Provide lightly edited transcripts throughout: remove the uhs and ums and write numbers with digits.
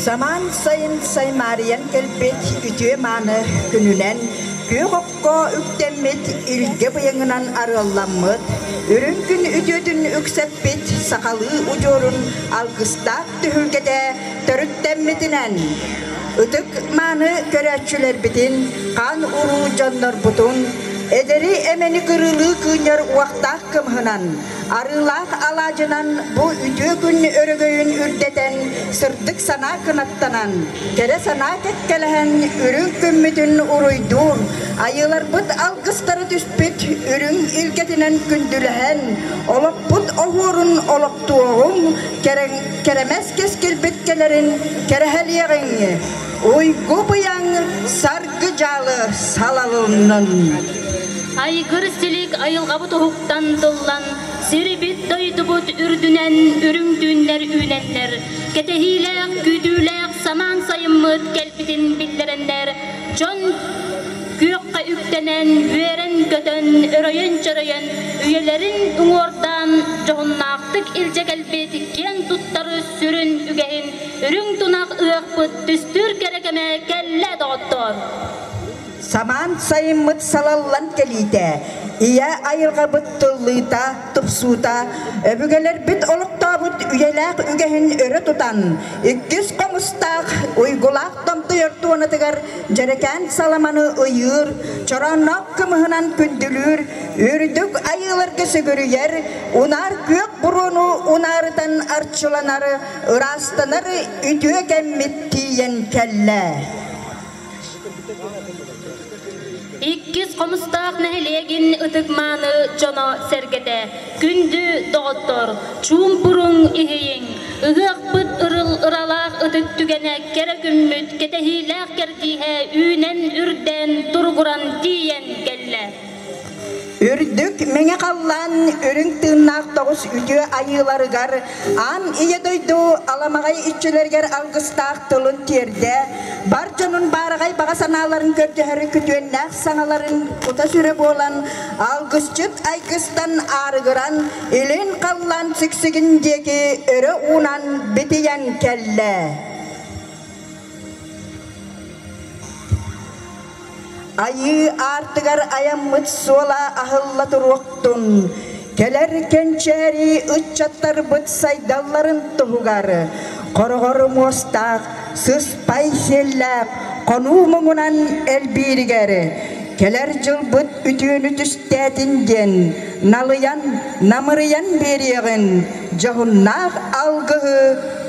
Самаан сайын саймаарыйан кэлбит үтүө-мааны күнүнэн күөх окко үктэммит илгэ быйаҥынан арыалламмыт, үрүҥ күн үтүөтүн үксэппит сахалыы удьуорун алгыстаах түһүлгэтэ төрүттэммитинэн, ытык мааны көрөөччүлэрбитин, хаан уруу дьоннорбутун, эдэри эмэни кырыылыы кыынньар уохтаах кымыһынан, Арыылаах алаадьынан бу үтүө күн өрөгөйүн үрдэтэн, сырдык санаа кынаттанан, кэрэ санаа кэккэлэһэн үрүҥ күммүтүн уруйдуур, айыыларбыт алгыстара түспүт үрүҥ илгэтинэн күндүлэһэн, олохпут оһуорун олохтуоҕуҥ, кэрэмэс кэскилбит кэлэрин кэрэһэлиэҕиҥ, уйгу быйаҥ саргы дьаалы салалыннын. Айгыр силик айылҕабыт уһуктан тыллан, сирбит-дойдубут үрдүнэн үрүҥ түүннэр үүнэннэр, кэтэһиилээх, күүтүүлээх самаан сайыммыт кэлбитин биллэрэннэр, дьон күөххэ үктэнэн, үөрэн-көтөн, өрөйөн-чөрөйөн, үйэлэрин уҥуордаан дьоһуннаахтык илдьэ кэлбит киэн туттар сүрүн үгэһин үрүҥ тунах ыахпыт түстүүр кэрэ кэмэ кэллэ, доҕоттоор! Самаан сайыммыт салаллан кэлиитэ, ийэ айылҕабыт тыллыыта, тупсуута, өбүгэлэрбит олохтообут үйэлээх үгэһин өрө тутан, иккис хомустаах уйгулаах томтойор туонатыгар дьэрэкээн саламаны ыйыыр, чороонноох кымыһынан күндүлүүр, үрдүк айыыларга сүгүрүйэр, унаар күөх буруону унаарытан арчыланар, ыраастанар үтүө кэммит тиийэн кэллэ. Иккис Хомустаах нэһилиэгин ытык-мааны дьоно-сэргэтэ, күндү доҕоттор, чуумпуруҥ иһийиҥ, ыһыахпыт ырыл ыралаах ытык түгэнэ кэрэ күммүт кэтэһиилээх кэрдииһэ үүнэн-үрдээн туругуран тиийэн кэллэ. Үрдүк мэҥэ халлаан үрүҥ тыыннаах тоҕус үтүө айыыларыгар аан ийэ дойду аламаҕай иччилэригэр алгыстаах тылын тиэрдэ, бар дьонун баараҕай баҕа санааларын көрдөһөр күтүөннээх саҥаларын кута-сүрэ буолан, алгысчыт айгыстан аарыгыран, илин халлаан сиксигин диэки өрө уунан битийэн кэллэ. Айыы аартыгар айаммыт суола аһылла туруохтун, кэлэр кэнчээри ыччаттарбыт сайдалларын туһугар хороҕор муостаах, сыспай сиэллээх хонуу муҥунан элбииригэр кэлэр дьылбыт үтүөнү түстээтин диэн налыйан, намырыйан биэриэҕин дьоһуннаах алгыһы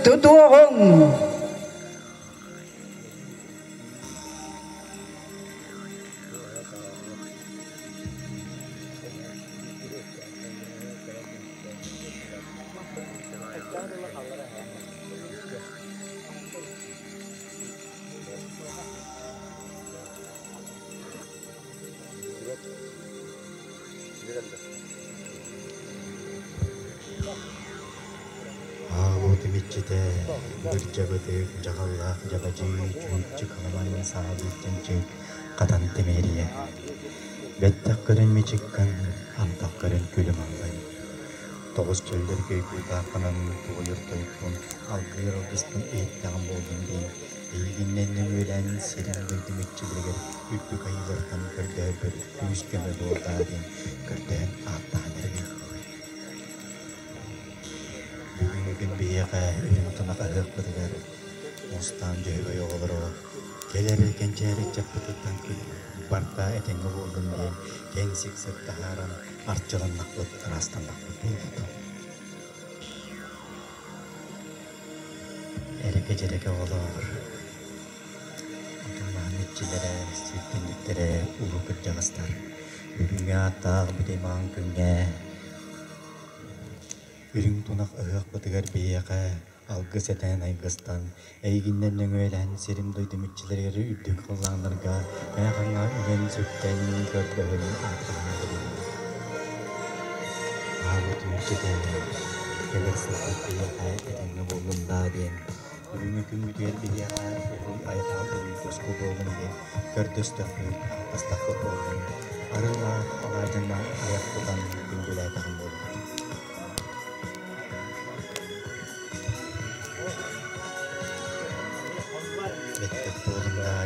тутуоҕуҥ. Аалуутум иччитэ, бырдьабытык, дьаҕаллаах дьабадьыы, чүүччүк аламан саалыыр чэнчик, хатан тимириэ. Бэттэх көрөн мичиккин, антах көрөн күлүм аллай. Тоҕус чөллөргөй кулгааххынан туойар тойукпун, алгыыр алгыспын иһиттэҕим буоллун диэн, эйигиннэн нөҥүөлээн сирин дойдум иччилэригэр үрдүк айыылартан көрдөһөрбөр күүс-көмө буоллаа диэн көрдөһөн ааттаан эрэбин. Бүгүҥҥү күн биһиэхэ үрүҥ тунах аһыахпытыгар мустаан дьөһөгөй оҕолоро кэлэр кэнчээри ыччаппытыттан барда этэҥҥэ буоллун диэн кэҥ сиксик таһааран арчыланнахпыт, ыраастаннахпыт буолбут. Эрэкэ-дьэрэкэ оҕолоор, отон-маһын иччилэрэ, сирдэнниктэрэ улуу кырдьаҕастар, бүгүҥҥү ааттаах бүтэй маҥан күҥҥэ Үрүҥ тунах ыһыахпытыгар биһиэхэ алгыс этэн айгыстан, эйигиннэн нөҥүөлээн сирим-дойдум иччилэригэр үрдүк халлааннарга мэхаҥҥа үҥэн-сүктэн көрдөһөн ааттаһан Аабыт иччитэ кэлэр сылбыт биһиэхэ этэҥҥэ буоллун даа диэн бүгүҥҥү күммүтүгэр биһиэхэ уруй айхал уруй тоску буоллун диэн көрдөстөхпүт, ааттастахпыт буоллун арыылаах алаадьыннаах айах тутан күндүлээтэҕим буоллун.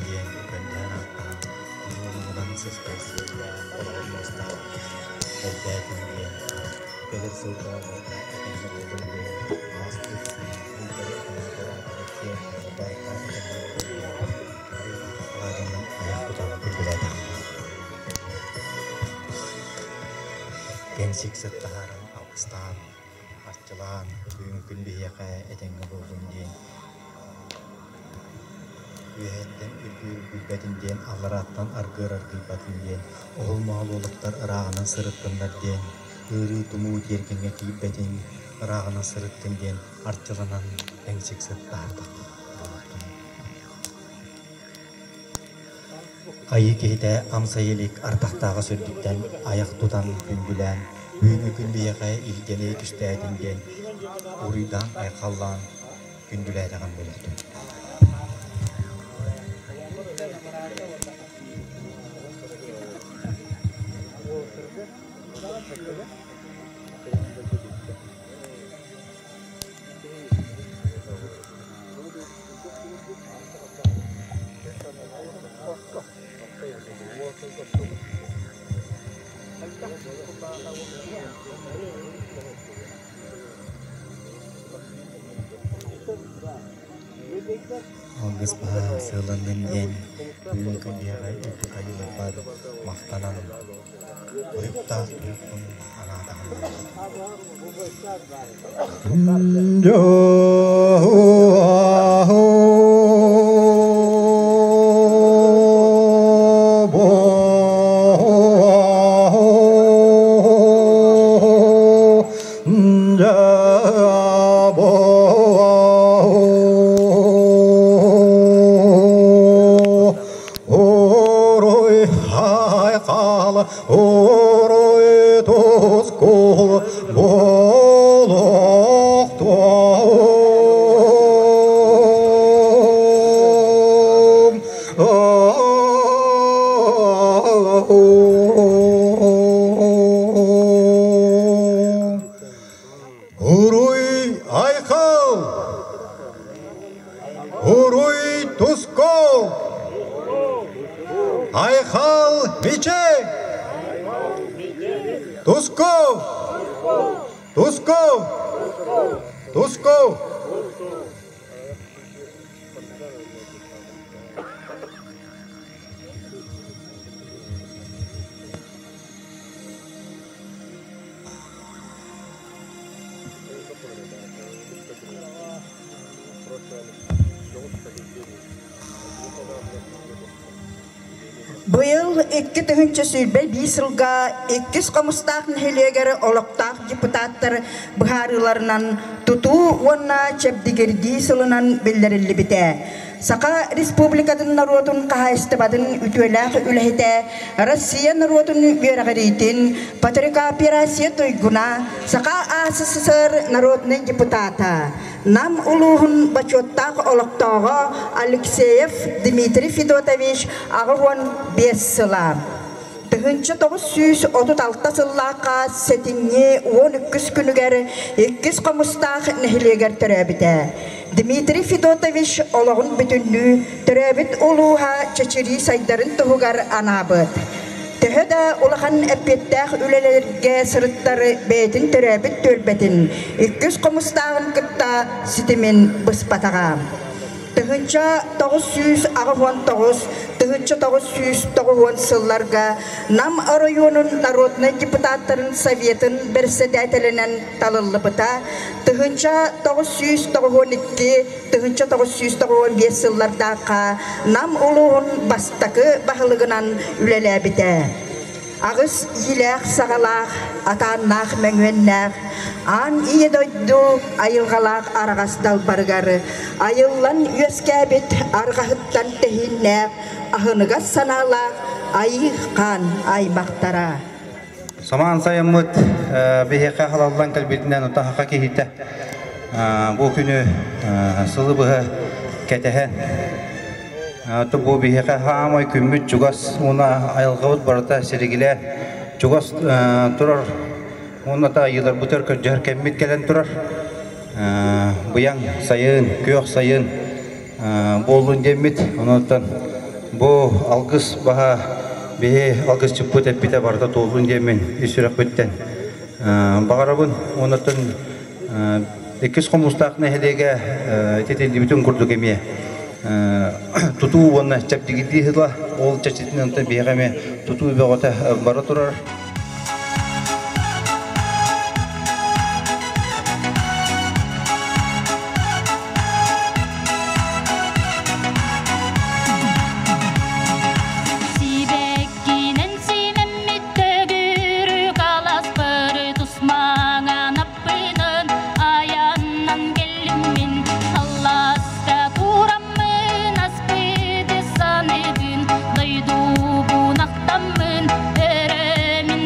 диэн көрдөөн ааттаан, уолугунан сыспай сиэллээх олоҕун муостаах элбээтин диэн, кэлэр сылга барыта этэҥҥэ буоллун диэн, ааспыт ыйдары этэҥҥэ туораатыбыт диэн барыта этэҥҥэ буоллун диэн, арыылаах алаадьынан айах тутан күндүлээтэхпит. Кэнсик сыт таһааран алгыстаан, арчылаан, бүгүн күн биһиэхэ этэҥҥэ буоллун диэн Үөһэттэн үргүүр үргүйбэтин диэн, алларааттан аргыар аргыйбатын диэн, оһол-моһол уолаттар ырааҕынан сырыттыннар диэн, ыарыы-тумуу тиэргэҥҥэ киирбэтин, ырааҕынан сырыттын диэн арчыланан эҥсик сыт таһаардахпыт буолуохтун. Айыы киһитэ амсайа илик ардахтааҕы сүрдүттэн айах тутан күндүлээн, бүгүҥҥү күн биһиэхэ илгэни түстээтин диэн уруйдаан-айхаллаан күндүлээтэҕим буолуохтун. Алгыс баһа сыаланнын диэн бүгүн күн биһиэхэ үрдүк айыыларбар махтанан уйуктаах туйукпун анаатаҕым. Уруй тускул буолуохтуом. Уруй айхал! Уруй тускул! Айхал мичик! Тускул! Тускул! Тускул! Быйыл 2021 сылга иккис Хомустаах нэһилиэгэр олохтоох депутаттар быһаарыыларынан тутуу уонна чэбдигирдии сылынан биллэриллибитэ. Саха Республикатын норуотун хаһаайыстыбатын үтүөлээх үлэһитэ, Россия норуотун үөрэҕириитин патрикооперация туйгуна, Саха АССР народнай депутата, Нам улууһун бочуоттаах олохтооҕо Алексеев Дмитрий Федотович 85 сыла. 1936 сыллаахха сэтинньи 12 күнүгэр иккис Хомустаах нэһилиэгэр төрөөбүтэ. Дмитрий Федотович олоҕун бүтүннүү төрөөбүт улууһа чэчирии сайдарын туһугар анаабыт. Төһө да улахан эппиэттээх үлэлэргэ сырыттар бэйэтин төрөөбүт түөлбэтин иккис Хомустааҕын кытта ситимин быспатаҕа. 1989 1990 сылларга Нам оройуонун народнай депутаттарын Советын бэрэссэдээтэлинэн талыллыбыта, 1992 1995 сыллардаахха Нам улууһун бастакы баһылыгынан үлэлээбитэ. Аҕыс иилээх-саҕалаах, атааннаах мөҥүөннээх, аан ийэ дойду айылҕалаах араҕас далбарыгар айыллан үөскээбит арҕаһыттан тэһииннээх, аһыныгас санаалаах айыы хаан аймахтара. Самаан сайыммыт биһиэхэ халаллан кэлбитинэн утаһаха киһитэ бу күнү сылы быһа кэтэһэн бу биһиэхэ хаамай күммүт чугас уонна айылҕабыт барыта сиригилээн чугас турар уонна та айыыларбытыгар көрдөһөр кэммит кэлэн турар быйаҥ сайын күөх сайын буоллун диэммит онуттан Бу алгыс баһа биһи алгысчыппыт эппитэ барыта туоллун диэммин ис сүрэхпиттэн баҕарабын. Оннуттан иккис Хомустаах нэһилиэгэ ититиллибитин курдук эмиэ тутуу уонна чэбдигирдии сыла ол чэрчитинэн биһиэхэ эмиэ тутуу бөҕөтө бара турар. Сибэккинэн симэммит төгүрүк аласпыры тусмаҥан аппынын аяннан кэллим мин алласка тураммын аспыты саныгын дойдубун ахтаммын өрө мин.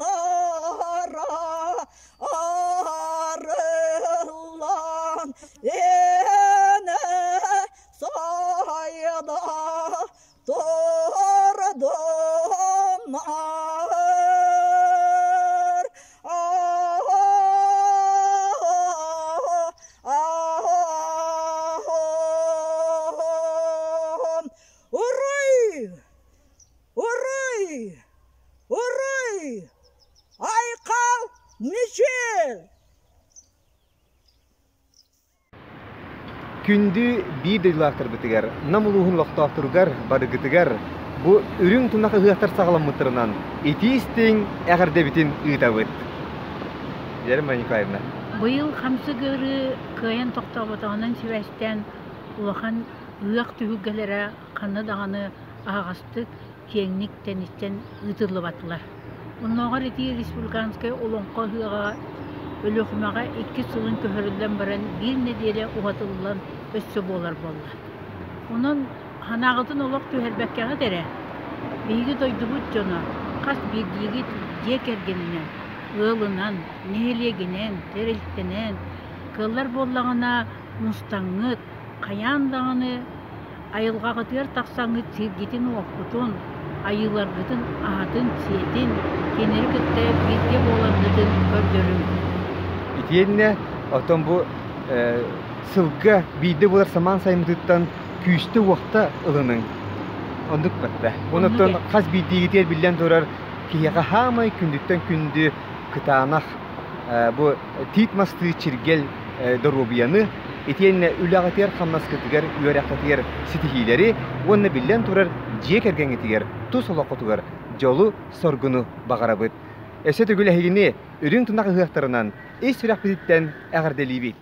Артыктара арыллан эне сайда турдунар. Уруй! Уруй! Уруй! Айхал Мичил! Күндү биир дойдулаахтарбытыгар, Нам улууһун олохтоохторугар барыгытыгар бу үрүҥ тунах ыһыахтар саҕаламмыттарынан итии-истиҥ эҕэрдэбитин ыытабыт. Вера Николаевна. Быйыл хамсык ыарыы кыайан тохтооботоҕунан сибээстээн улахан ыһыах түһүлгэлэрэ ханна даҕаны аһаҕастык, киэҥник тэниттэн ыытыллыбатылар. Оннооҕор ити республиканскай олоҥхо ыһыаҕа Өлүөхүмэҕэ иккис сылын көһөрүллэн баран биир нэдиэлэ уһатыллан өссө буолар буолла. Онон санааҕытын олох түһэрбэккэҕит эрэ, биһиги дойдубут дьоно хас биирдиигит дьиэ кэргэнинэн, ыалынан, нэһилиэгинэн, тэрилтэнэн, кыаллар буоллаҕына мустаҥҥыт, хайаан даҕаны айылҕаҕытыгар тахсаҥҥыт сиргитин-уоккутун, айыыларгытын аһатын-сиэтин кинилэри кытта бииргэ буоларгытын көрдөрүҥ. Итиэннэ оттон бу сылга биирдэ буолар самаан сайыммытыттан күүстэ-уохта ылыныҥ. Оннук батта. Онуттан хас биирдиигитигэр биллэн турар киһиэхэ хаамай күндүттэн күндү кытаанах бу тиит мастыы чиргэл доруобуйаны итиэннэ үлэҕитигэр-хамнаскытыгар, үөрэххитигэр ситиһиилэри уонна биллэн турар дьиэ кэргэҥҥитигэр тус олоххутугар дьолу-соргуну баҕарабыт. Өссө төгүл эһигини үрүҥ тунах ыһыахтарынан ис сүрэхпититтэн эҕэрдэлиибит!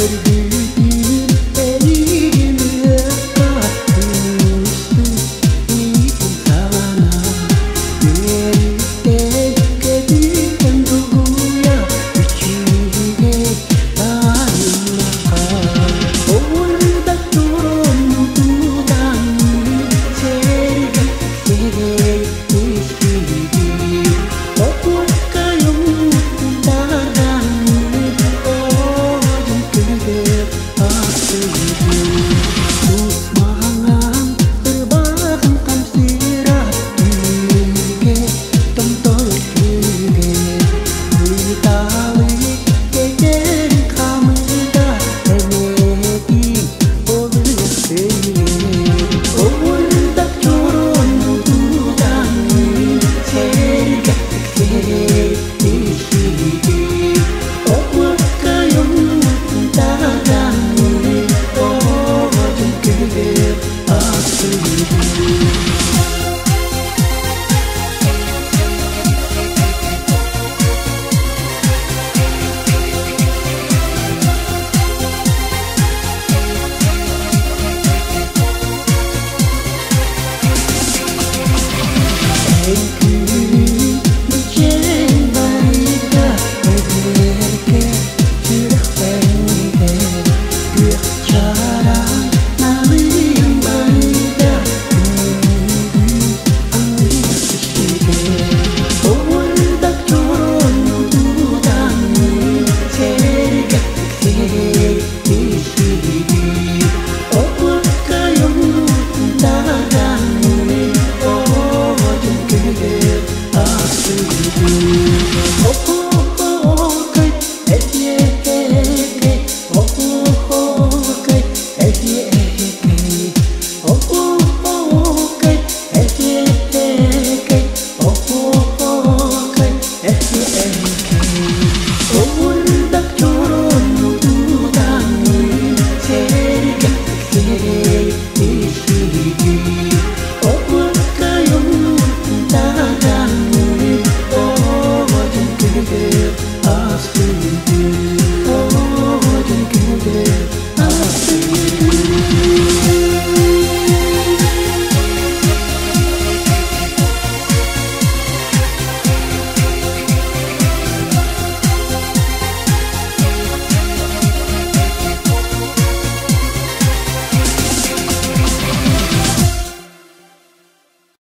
Үөрдүм.